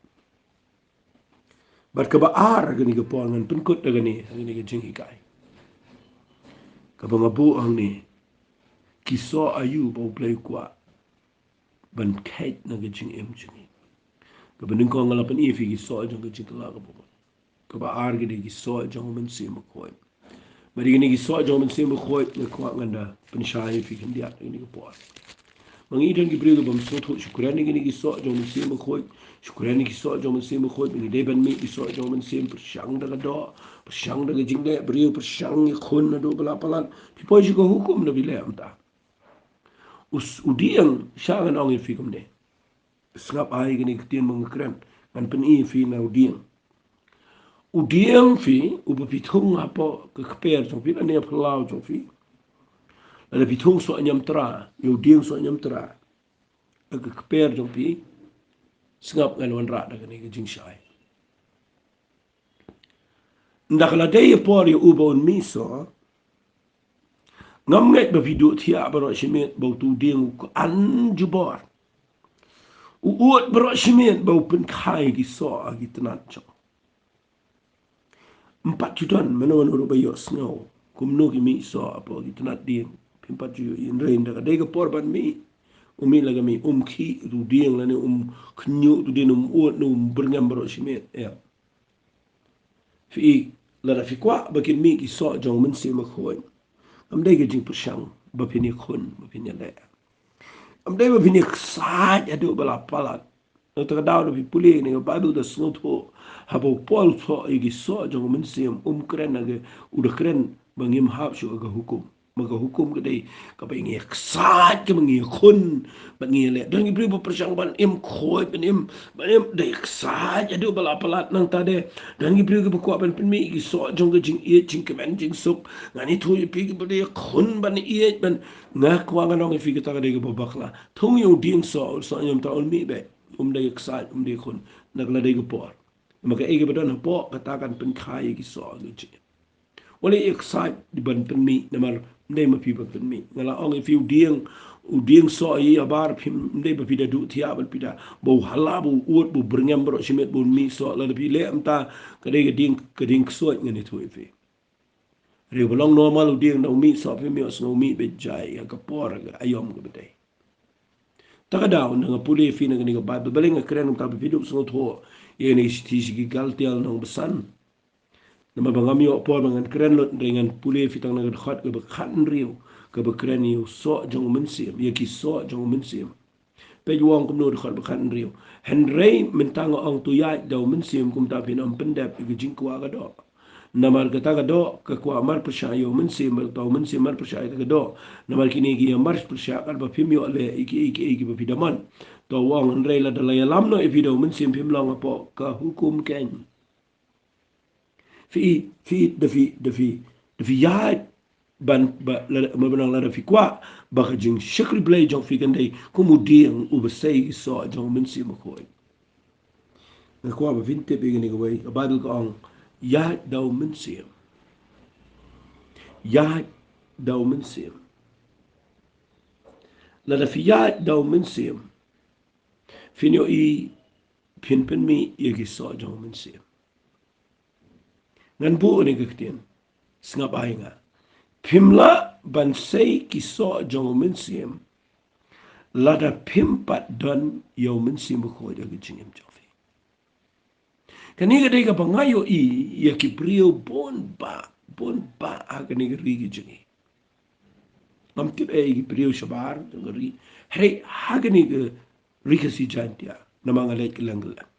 Bad kaba ar, kane ka por ngan pynkut da kane, kane ka jinghikai kaba nga buh hangne. Ki soh aïu ba U Blei u kwah ban kheit na ka jingim jong ngi? Kaba nyngkong nga la pyni ïa phi ki soh jong ka jingkylla ka bamut. Kaba ar ki dei ki soh jong U Mynsiem Bakhuid. Bad ïa kine ki soh jong U Mynsiem Bakhuid nga kwah ngan da pynshai ïa phi khyndiat ïa kane ka por. Ma ngi don ki briew ki bym sngewthuh, shu kren ïa kine ki soh jong u Mynsiem Bakhuid, shu kren ïa ki soh jong u Mynsiem Bakhuid, ma ngi dei ban mih ki soh jong u Mynsiem, pyrshang da ka doh, pyrshang da ka jingleh briew, pyrshang ïakhun naduh ba la palat. Phi poi sha ka hukum da phi leh kumta. U s-, u dieng, sha ngan ong ïa phi kumne. Sngap ai kine ki ktien ba nga kren, ngan pyni ïa phi na u dieng. U dieng phi, uba phi thung hapoh ka kper jong phi, lane ha phyllaw jong phi. Lada phi thung soh ñiamtra, ïa u dieng soh ñiamtra ha ka kper jong phi, sngap, ngan wanrah da kane ka jingshai. Ynda ka la dei ïa por ïa u ba un mih soh, ngam ngeit ba phi duh thiah baroh shi miet ba utu u dieng u kwah jubor, u ud baroh shi miet ba u pynkha ïa ki soh ha ki tnat jong u. Ym pat ju don mano mano ruh ba ïohsngew kumno ki mih soh hapoh ki tnat dieng. Phim pat ju ïohi, hynrei ynda ka dei ka por ban mih, u mih la ka mih, um khih utu u dieng lane um khñiuh utu u dieng, um ud ne um byrngem baroh shi miet, em. Phi, lada phi kwah ba kin mih ki soh jong u Mynsiem Bakhuid, kam dei ka jingpyrshang ba phin ïakhun, ba phin ïaleh. Kam dei ba phin ïaksaid haduh ba la palat. Na kata ka daw, da phi pule ïa kane ka Baibl, da sngewthuh, haba u Paul u thoh ïa ki soh jong u Mynsiem, um kren ha ka, u da kren ba ngim hap shuh ha ka hukum. Ma ka hukum ka dei kaba ngi ïaksaid, kaba ngi ïakhun, bad ngi ïaleh. Don ki briew ba pyrshang ban im khuid, ban im, ban im, da ïaksaid haduh ba la palat. Nangta de, don ki briew kiba kwah ban pynmih ki soh jong ka jingïeit, jingkmen, jingsuk. Ngan ïathuh ïa phi, kiba da ïakhun ban ïeit, ban, nga kwah ngan ong ïa phi, kata ka dei kaba bakla. Thung ïa u dieng soh, u soh ñiamtra, un mih beit. Um da ïaksaid, um da ïakhun. Ynda ka la dei ka por. Namar kaei kaba don hapoh, kata kan pynkha ïa ki soh, ki jingeh. Wat la ïaksaid ban pynmih, namar ym dei ma phi ban pynmih. Nga la ong ïa phi, u dieng, u dieng soh ïa ïabar, phim, ym dei ba phi da duh thiah bad phi da, ba u hala, ba u ud, ba u byrngem baroh shi miet, ba un mih soh. Lada phi leh kumta, ka dei ka dieng, ka dieng ksuid, ngan ïathuh ïa phi. Hynrei ba long normal u dieng, ynda u mih soh, phim ïohsngew, u mih beit jai ïa ka por, ka aïom kaba dei. Ta ka daw, ynda nga pule ïa phi na kane ka Baibl, balei nga kren kumta, ba phi dup sngewthuh ïa kane ka shithi sha ki Galtia lynnong ba san. Namar ba ngam ïoh por ba ngan kren lut, hynrei ngan pule ïa phi tang na ka dkhot kaba khathynriew, kaba kren ïa u soh jong u Mynsiem, ïa ki soh jong u Mynsiem. Peit u ong kumno, dkhot ba khathynriew: Hynrei mynta nga ong, to ïaid da u Mynsiem, kumta phin ym pyndep ïa ka jingkwah ka doh. Namar kata ka doh ka kwah mar pyrshah ïa u Mynsiem, bad uta u Mynsiem mar pyrshah ïa kata ka doh. Namar kine ki ïa mar pyrshah katba phim ïoh leh ïa kiei kiei kiba phi da mon. To u ong, hynrei lada la ïalam noh ïa phi da u Mynsiem, phim long hapoh ka hukum keiñ. Phi, phi, da phi, da phi, da phi ïaid ban, ba, la, ma, ba nang, lada phi kwah ba ka jingshakri Blei jong phi kan dei kum u dieng uba sei ki soh jong u Mynsiem Bakhuid. Nga kwah ba phin tip ïa kane kawei, ka Baibl ka ong, ïaid da u Mynsiem. Ïaid da u Mynsiem. Lada phi ïaid da u Mynsiem, phin ïohi phin pynmih ïa ki soh jong u Mynsiem. Ngan buh ïa kane ka ktien, sngap ai nga. Phim lah ban sei ki soh jong u Mynsiem lada phim pat don ïa u Mynsiem Bakhuid ha ka jingim jong phi. Kane ka dei kaba nga ïohi ïa ki briew bun bah, bun bah ha kane ka ri ka jong ngi. Ngam tip ei ki briew shabar jong ka ri, hynrei ha kane ka ri Khasi Jaiñtia, namar nga leit kylleng kylleng,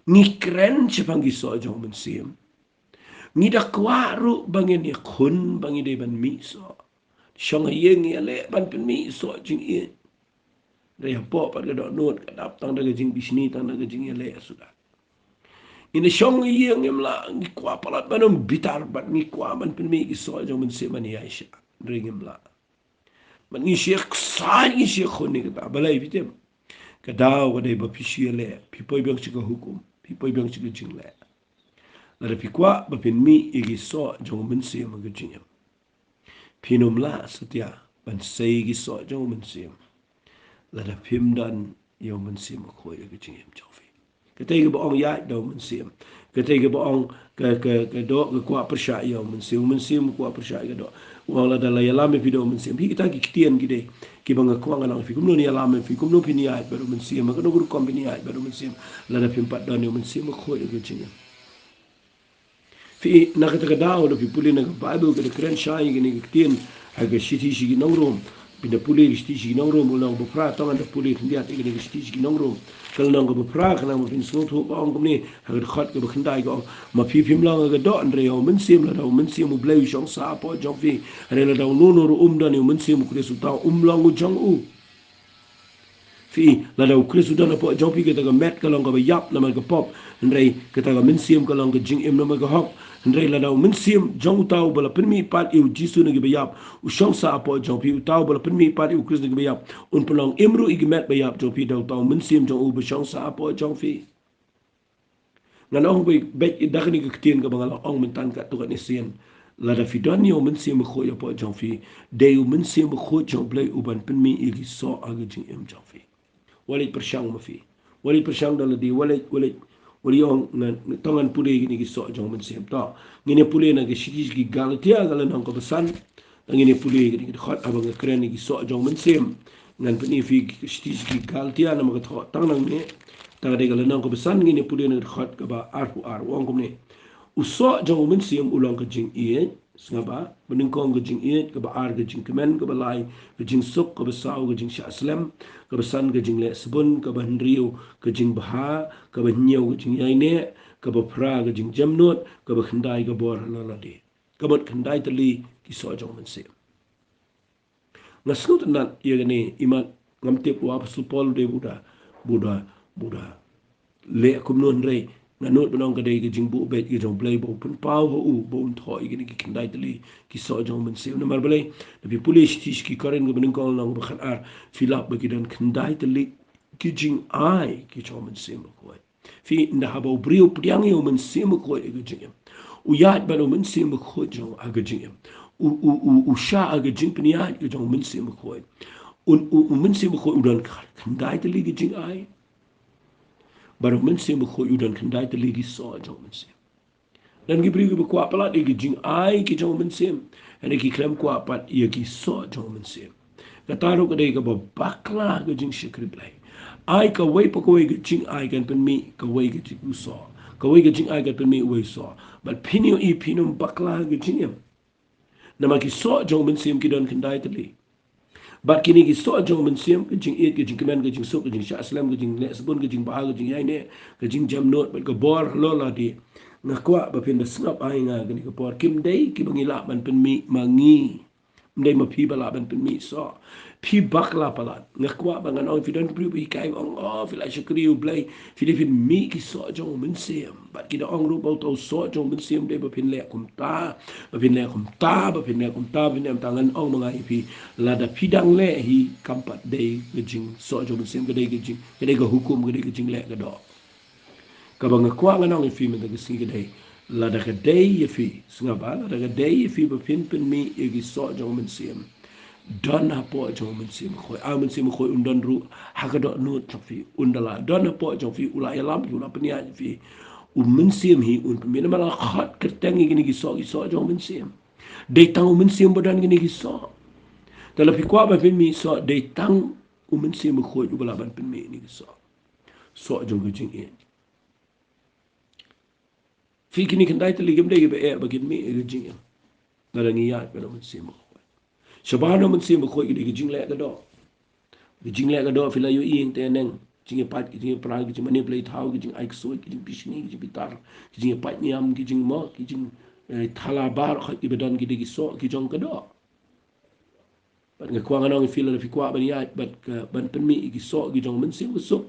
ngi kren shaphang ki soh jong u Mynsiem. Ngi da kwah ruh ba ngin ïakhun ba ngi dei ban mih soh. Shong ha ïing ngi ïaleh ban pynmih soh jingïeit. Hynrei hapoh pat ka dohnud ka dap tang da ka jingbishni, tang da ka jingïaleh suda. Ngi da shong ha ïing, ngim lah, ngi kwah palat ban ym bitar, bad ngi kwah ban pynmih ki soh jong u Mynsiem ban ïaishah. Hynrei ngim lah. Bad ngi shu ïaksaid, ngi shu ïakhun ïa kata. Balei, phi tip? Ka daw ka dei ba phi shu ïaleh, phi poi biang sha ka hukum, phi poi biang sha ka jingleh. Lada phi kwah ba phin mih ïa ki soh jong u Mynsiem ha ka jingim, phin ym lah satia ban sei ki soh jong u Mynsiem lada phim don ïa u Mynsiem Bakhuid ha ka jingim jong phi. Katei kaba ong ïaid da u Mynsiem. Katei kaba ong ka, ka, ka doh ka kwah pyrshah ïa u Mynsiem, u Mynsiem u kwah pyrshah ïa ka doh. U ong lada la ïalam ïa phi da u Mynsiem. Hi kita ki ktien ki dei kiba nga kwah ngan ong ïa phi, kumno ngi ïalam ïa phi, kumno phin ïaid bad u Mynsiem, ha kano ka rukom phin ïaid bad u Mynsiem lada phim pat don ïa u Mynsiem Bakhuid ha ka jingim. Phi, na kata ka daw, lada phi pule na ka Baibl, ka da kren shai ïa kine ki ktien ha ka shithi sha ki nong Rom. Phin da pule ka shithi sha ki nong Rom, u lynnong ba phra, tang ngan da pule khyndiat ïa kane ka shithi sha ki nong Rom. Ka lynnong kaba phra, khnang ba phin sngewthuh, ba ong kumne, ha ka dkhot kaba khyndai ka ong, ma phi phim long ha ka doh, hynrei ha u Mynsiem, lada u Mynsiem u Blei u shong sah hapoh jong phi, hynrei lada uno uno ruh um don ïa u Mynsiem u Khrist, uta um long u jong u. Phi, lada u Khrist u don hapoh jong phi, kata ka met ka long kaba ïap namar ka pop, hynrei kata ka mynsiem ka long ka jingim namar ka hok. Hynrei lada u Mynsiem jong uta uba la pynmih pat ïa u Jisu na kiba ïap u shong sah hapoh jong phi, uta uba la pynmih pat ïa u Khrist na kiba ïap un pynlong im ruh ïa ki met ba ïap jong phi da uta u Mynsiem jong u ba shong sah hapoh jong phi. Ngan ong beit, beit da kane ka ktien kaba nga la ong mynta katto katne sien. Lada phi don ïa u Mynsiem Bakhuid hapoh jong phi, dei u Mynsiem Bakhuid jong u Blei uban pynmih ïa ki soh ha ka jingim jong phi. Wat leit pyrshang ma phi. Wat leit pyrshang da lade, wat leit, wat leit, wat leit ong ngan, tang ngan pule ïa kine ki soh jong u Mynsiem. To, ngin ïa pule na ka shithi sha ki Galatia, ka lynnong kaba san. Tang ngin ïa pule ïa kine ki dkhot, haba nga kren ïa ki soh jong u Mynsiem, ngan pyni ïa phi ka shithi sha ki Galatia namar ka dkhot tang nangne. Tang ka dei ka lynnong kaba san, ngin ïa pule na ka dkhot kaba arphew ar, u ong kumne. U soh jong u Mynsiem u long ka jingïeit, sngap ba, ba nyngkong ka jingïeit, kaba ar ka jingkmen, kaba lai ka jingsuk, kaba saw ka jingshah slem, kaba san ka jingleh sbun, kaba hynriew ka jingbha, kaba hynñiew ka jingïaineh, kaba phra ka jingjemnud, kaba khyndai ka bor halor lade. Ka mut khyndai tylli ki soh jong u Mynsiem. Nga sngewtynnat ïa kane, imat ngam tip u Apostol Paul u dei ba u da, ba u da, ba u da leh kumno, hynrei nga nud ban ong ka dei ka jingbuh beit ka jong u Blei ba u pynpaw ha u ba un thoh ïa kine ki khyndai tylli ki soh jong u Mynsiem. Namar balei? Lada phi pule shithi sha ki Korinth kaba nyngkong lynnong ba khatar, phi lap ba ki don khyndai tylli ki jingai ki jong u Mynsiem Bakhuid. Phi, ynda haba u briew u pdiang ïa u Mynsiem Bakhuid ha ka jingim, u ïaid bad u Mynsiem Bakhuid jong u ha ka jingim, u, u, u, u shah ha ka jingpynïaid ka jong u Mynsiem Bakhuid, u, u, u Mynsiem Bakhuid u don khyndai tylli ki jingai, bad u Mynsiem Bakhuid u don khyndai tylli ki soh jong u Mynsiem. Don ki briew kiba kwah palat ïa ki jingai ki jong u Mynsiem, hynrei ki khlem kwah pat ïa ki soh jong u Mynsiem. Kata ruh ka dei kaba bakla ka jingshakri Blei. Ai kawei pa kawei ka jingai kan pynmih kawei ka jingsoh, kawei ka jingai kan pynmih uwei u soh. Bad phin ïohi phin ym bakla ka jingim. Namar ki soh jong u Mynsiem ki don khyndai tylli. Bad kine ki soh jong u Mynsiem, ka jingïeit, ka jingkmen, ka jingsuk, ka jingshah slem, ka jingleh sbun, ka jingbha, ka jingïaineh, ka jingjemnud, bad ka bor halor lade. Nga kwah ba phin da sngap ha nga kane ka por, kim dei kiba ngi lah ban pynmih ma ngi. Ym dei ma phi ba lah ban pynmih soh. Phi bakla palat. Nga kwah ba ngan ong, phi don ki briew ba hikai, ong, oh, phi la shakri ïa u Blei, phi dei phin mih ki soh jong u Mynsiem. Bad ki da ong ruh ba uta u soh jong u Mynsiem dei ba phin leh kumta, ba phin leh kumta, ba phin leh kumta, ba phin leh kumta. Ngan ong ma nga ïa phi, lada phi dang leh hi, kam pat dei ka jingsoh jong u Mynsiem, ka dei ka jing, ka dei ka hukum, ka dei ka jingleh ka doh. Kaba nga kwah ngan ong ïa phi mynta ka sngi ka dei, lada ka dei ïa phi, sngap ba, lada ka dei ïa phi ba phin pynmih ïa ki soh jong u Mynsiem, don hapoh jong u Mynsiem Bakhuid. Ai u Mynsiem Bakhuid un don ruh ha ka dohnud jong phi, un da lah don hapoh jong phi, u la ïalam ïa phi, u la pynïaid ïa phi. U Mynsiem hi un pynmih, namar la khot kyrteng ïa kine ki soh, ki soh jong u Mynsiem. Dei tang u Mynsiem ba don kine ki soh. Te lada phi kwah ba phin mih soh, dei tang u Mynsiem Bakhuid uba lah ban pynmih kine ki soh. Soh jong ka jingïeit. Phi, kine khyndai tylli kim dei kiba eh ba kin mih ïa ka jingim. Lada ngi ïaid bad u Mynsiem Bakhuid. Shabar na u Mynsiem Bakhuid ki dei ka jingleh ka doh. Ka jingleh ka doh phi la ïohi hangtei haneng. Jingïapait, ka jingïapra, ka jingmanipulate thaw, ka jingai ksuid, ka jingpynsngi, ka jingbitar, ka jingïapait niam, ka jingmo, ka jing, eh, thala bar, hooid kiba don ki dei ki soh ki jong ka doh. Bad nga kwah ngan ong ïa phi, lada phi kwah ban ïaid bad ka, ban pynmih ïa ki soh ki jong u Mynsiem Basuk,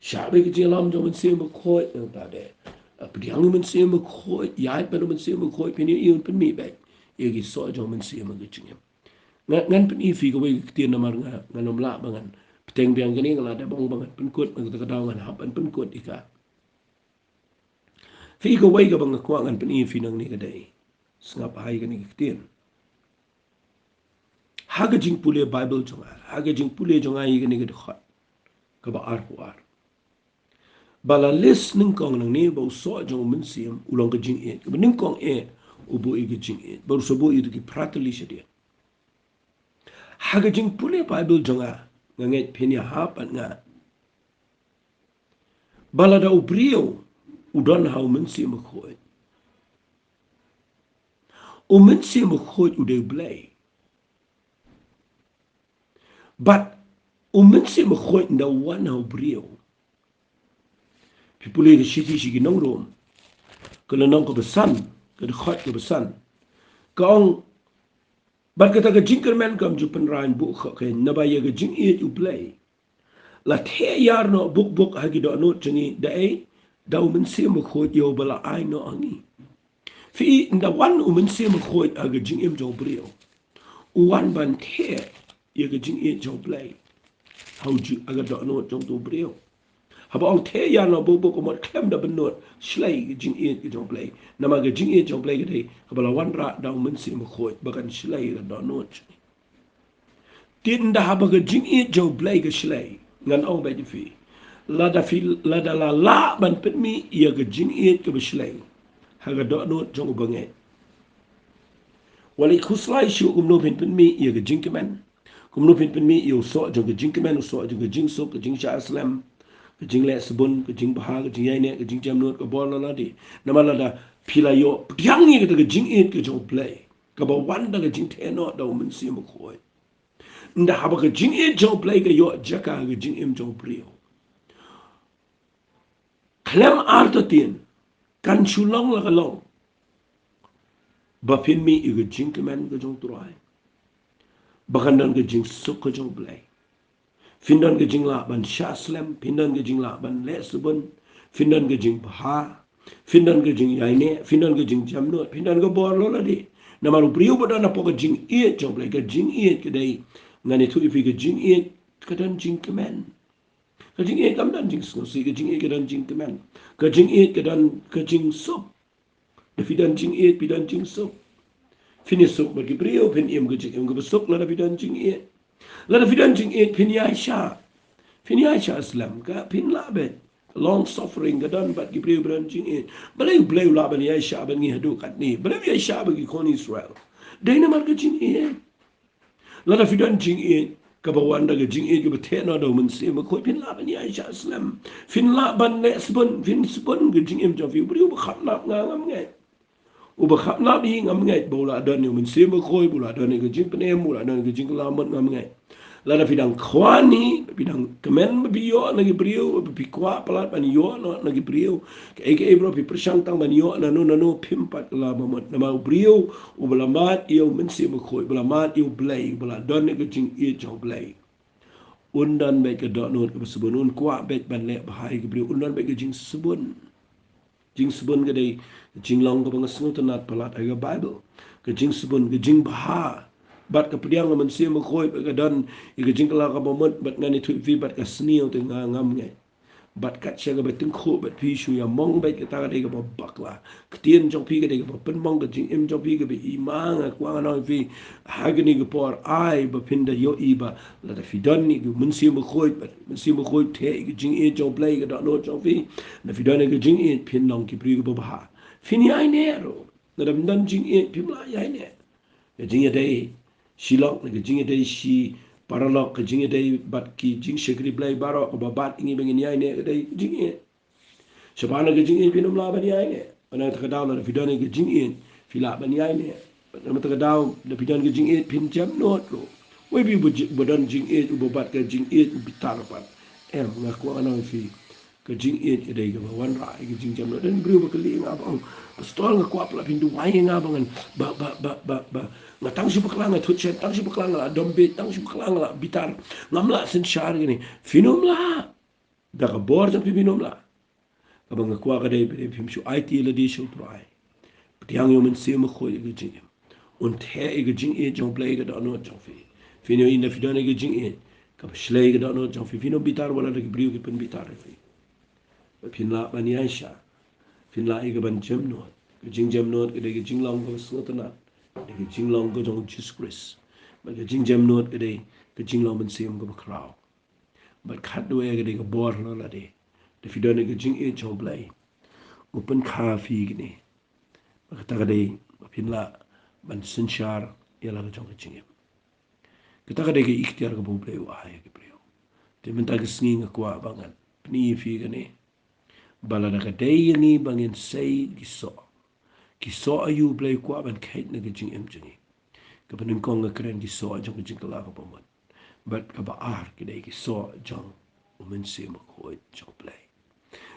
shah beit ka jingïalam jong u Mynsiem Bakhuid, nangta de, ah, pdiang ïa u Mynsiem Bakhuid, ïaid bad u Mynsiem Bakhuid, phin ïohi un pynmih beit ïa ki soh jong u Mynsiem ha ka jingim. Nga, ngan pyni ïa phi kawei ka ktien namar nga, ngan ym lah ba ngan bteng biang kane, nga la dep ong ba ngan pynkut, na kata ka daw ngan hap ban pynkut ïa ka. Phi, kawei kaba nga kwah ngan pyni ïa phi nangne ka dei, sngap bha ïa kane ka ktien. Ha ka jingpule Baibl jong nga, ha ka jingpule jong nga ïa kane ka dkhot kaba arphew ar, ba la list nyngkong nangne ba u soh jong u Mynsiem u long ka jingïeit. Kaba nyngkong eh u buh ïa ka jingïeit, ba u sa buh ïa ki phra tylli shadien. Ha ka jingpule Baibl jong nga, nga ngeit phin ïahap bad nga ba lada u briew u don ha u Mynsiem Bakhuid, u Mynsiem Bakhuid u dei u Blei. Bad u Mynsiem Bakhuid ynda u wan ha u briew. Phi pule ka shithi sha ki nong Rom, ka lynnong kaba san, ka dkhot kaba san. Ka ong, bad kata ka jingkyrmen kam ju pynrang buh kha kein, naba ïa ka jingïeit U Blei la theh ïar noh buk buk ha ki dohnud jong ngi, da ei, da u Mynsiem Bakhuid ïa uba la ai noh ha ngi. Phi i, ynda wan u Mynsiem Bakhuid ha ka jingim jong u briew, u wan ban theh ïa ka jingïeit jong U Blei ha u ju-, ha ka dohnud jong utu u briew. Haba ong theh ïar noh buk buk, ka mut khlem da bynnud shlei ka jingïeit ka jong U Blei. Namar ka jingïeit jong U Blei ka dei haba la wanrah da u Mynsiem Bakhuid ba kan shlei ka dohnud jong ngi. Te ynda haba ka jingïeit jong U Blei ka shlei, ngan ong beit ïa phi, lada phi, lada la lah ban pynmih ïa ka jingïeit kaba shlei ha ka dohnud jong u bangeit, wat la khuslai shuh kumno phin pynmih ïa ka jingkmen, kumno phin pynmih ïa u soh jong ka jingkmen, u soh jong ka jingsuk, ka jingshah slem, ka jingleh sbun, ka jingbha, ka jingïaineh, ka jingjemnud, ka bor lada lade. Namar lada phi la ïoh pdiang ïa kata ka jingïeit ka jong U Blei, kaba wan da ka jingtheh noh da u Mynsiem Bakhuid, ynda haba ka jingïeit jong U Blei ka ïoh jaka ha ka jingim jong u briew, khlem artatien kan shu long la ka long ba phin mih ïa ka jingkmen ka jong U Trai, ba kan don ka jingsuk ka jong U Blei. Phin don ka jinglah ban shah slem, phin don ka jinglah ban leh sbun, phin don ka jingbha, phin don ka jingïaineh, phin don ka jingjemnud, phin don ka bor lada lade. Namar u briew ba don hapoh ka jingïeit jong U Blei, ka jingïeit ka dei, ngan ïathuh ïa phi, ka jingïeit ka don jingkmen. Ka jingïeit kam don jingsngewsih, ka jingïeit ka don jingkmen. Ka jingïeit ka don ka jingsuk. Da phi don jingïeit, phi don jingsuk. Phin ïasuk bad ki briew, phin im ka jingim kaba suk lada phi don jingïeit. Lada phi don jingïeit, phin ïaishah. Phin ïaishah slem, ka phin lah beit. Long suffering ka don bad ki briew ba don jingïeit. Balei, balei U Blei u lah ban ïaishah bad ngi haduh katne? Balei u ïaishah bad ki khun Israel? Dei namar ka jingïeit. Lada phi don jingïeit kaba wan da ka jingïeit kaba theh noh da u Mynsiem Bakhuid, phin lah ban ïaishah slem. Phin lah ban leh sbun, phin sbun ka jingim jong phi. U briew uba khapnap nga ngam ngeit. Uba khapnap ïa ngi ngam ngeit, ba u la don ïa u Mynsiem Bakhuid, ba u la don ïa ka jingpynim, u la don ïa ka jingkylla mut ngam ngeit. Lada phi dang kwah ne, phi dang kmen ba phi ïoh na ki briew, ba phi kwah palat ban ïoh noh na ki briew. Kaei kaei baroh phi pyrshang tang ban ïoh nano nano, phim pat kylla ba mut. Namar u briew uba la mad ïa u Mynsiem Bakhuid, uba la mad ïa U Blei, uba la don ïa ka jingïeit jong U Blei, un don beit ka dohnud kaba sbun, un kwah beit ban leh bha ïa ki briew, un don beit ka jingsbun. Jingsbun ka dei ka jinglong kaba nga sngewtynnat palat ha ka Baibl. Ka jingsbun, ka jingbha. Bad ka pdiang ka Mynsiem Bakhuid, bad ka don ïa ka jingkylla kaba mut, bad ngan ïathuh ïa phi, bad ka sniew te nga ngam ngeit. Bad kat sha kaba tyngkhuh bad phi shu ïa mong beit, kata ka dei kaba bakla. Ka ktien jong phi ka dei kaba pynmong, ka jingim jong phi kaba i. Ma nga kwah ngan ong ïa phi ha kane ka por, ai ba phin da ïohi ba lada phi don ïa u Mynsiem Bakhuid, bad Mynsiem Bakhuid theh ïa ka jingïeit jong U Blei ha ka dohnud jong phi, lada phi don ïa ka jingïeit, phin long ki briew kiba bha. Phin ïaineh ruh. Lada phim don jingïeit, phim lah ïaineh. Ka jingïadei shilok ne ka jingïadei shi paralok, ka jingïadei bad ki jingshakri Blei baroh, kaba bat ïa ngi ba ngin ïaineh ka dei ka jingïeit. Shaphang ka jingïeit phin ym lah ban ïaineh. Namar kata ka daw lada phi don ïa ka jingïeit phi lah ban ïaineh. Namar kata ka daw lada phi don ka jingïeit phin jemnud ruh. Wei phi uba ji-, uba don jingïeit, uba bat ka jingïeit, u bitar pat. Em, nga kwah ngan ong ïa phi, ka jingïeit ka dei kaba wanrah ïa ka jingjemnud. Don ki briew ba kylli ïa nga ba ong, Pastor, nga kwah palat phin duwai ïa nga ba ngan, ba, ba, ba, ba, ba nga tang shu bakla nga thut shen, tang shu bakla nga la dom beit, tang shu bakla nga la bitar. Ngam lah synshar kine. Phin ym lah. Da ka bor jong phi phin ym lah. Kaba nga kwah ka dei ba dei phim shu aiti lade sha U Trai. Pdiang ïa u Mynsiem Bakhuid ïa ka jingim. Un theh ïa ka jingïeit jong U Blei ha ka dohnud jong phi. Phin ïohi ynda phi don ïa ka jingïeit kaba shlei ha ka dohnud jong phi, phin ym bitar wat la da ki briew ki pynbitar ïa phi. Ba phin lah ban ïaishah. Phin lah ïa ka ban jemnud. Ka jingjemnud ka dei ka jinglong kaba sngewtynnat. Ka dei ka jinglong ka jong u Jisu Khrist. Bad ka jingjemnud ka dei ka jinglong Mynsiem kaba khraw. Bad khatduh ïa ka dei ka bor lada lade. Da phi don ïa ka jingïeit jong U Blei, u pynkha ïa phi kine. Bad kata ka dei ba phin lah ban synshar ïa la ka jong ka jingim. Kata ka dei ka iktiar kaba U Blei u ai ïa ki briew. Te mynta ka sngi nga kwah ba ngan pyni ïa phi kane, ba lada ka dei ïa ngi ba ngin sei ki soh, ki soh aïu U Blei u kwah ban kheit na ka jingim jong ngi. Kaba nyngkong nga kren ki soh jong ka jingkylla kaba mut. Bad kaba ar ka dei ki soh jong u Mynsiem Bakhuid jong U Blei.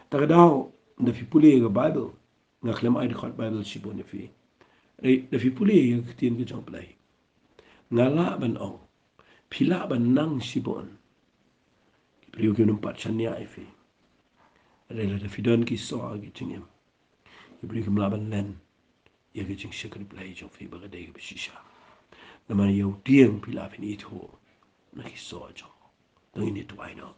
Ta ka daw, da phi pule ïa ka Baibl, nga khlem ai dkhot Baibl shibun ïa phi. Hynrei da phi pule ïa ka ktien ka jong U Blei, nga lah ban ong, phi lah ban nang shibun. Ki briew kim pat shaniah ïa phi. Hynrei lada phi don ki soh ha ka jingim, ki briew kim lah ban len ïa ka jingshakri Blei jong phi ba ka dei kaba shisha. Namar ïa u dieng phi lah phin ithuh na ki soh jong u. To ngin ïa duwai noh.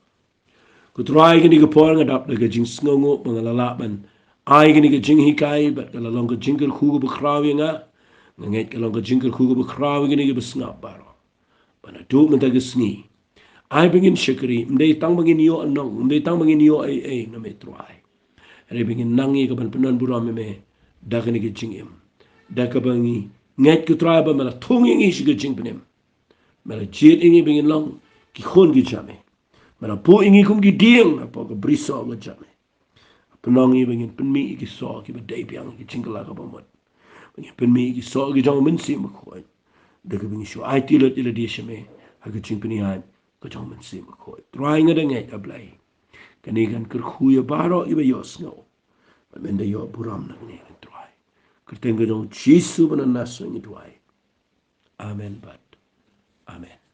Ko Trai, kane ka por nga dap da ka jingsngewnguh ba nga la lah ban ai kane ka jinghikai, bad ka la long ka jingkyrkhu kaba khraw ïa nga. Nga ngeit ka long ka jingkyrkhu kaba khraw ïa kine kiba sngap baroh. Ba naduh mynta ka sngi, ai ba ngin shakri, ym dei tang ba ngin ïoh nong, ym dei tang ba ngin ïoh ei ei na me Trai. Hynrei ba ngin nang ïa ka ban pyndonburom ïa me da kane ka jingim. Da kaba ngi ngeit, ko Trai, ba me la thung ïa ngi sha ka jingpynim. Me la jied ïa ngi ba ngin long ki khun ki jong me. Me la buh ïa ngi kum ki dieng hapoh ka brisoh ka jong me. Pynlong ïa ngi ba ngin pynmih ïa ki soh kiba dei biang, ïa ki jingkylla kaba mut. Ba ngin pynmih ïa ki soh ki jong u Mynsiem Bakhuid. Da kaba ngi shu aiti lut ïa lade sha me ha ka jingpynïaid ka jong u Mynsiem Bakhuid. Trai, nga da ngeit, A Blei, kane kan kyrkhu ïa baroh kiba ïohsngew. Ba men da ïoh burom na kane, Trai. Kyrteng ka jong u Jisu ba na Nasareth ngi duwai. Amen bad amen.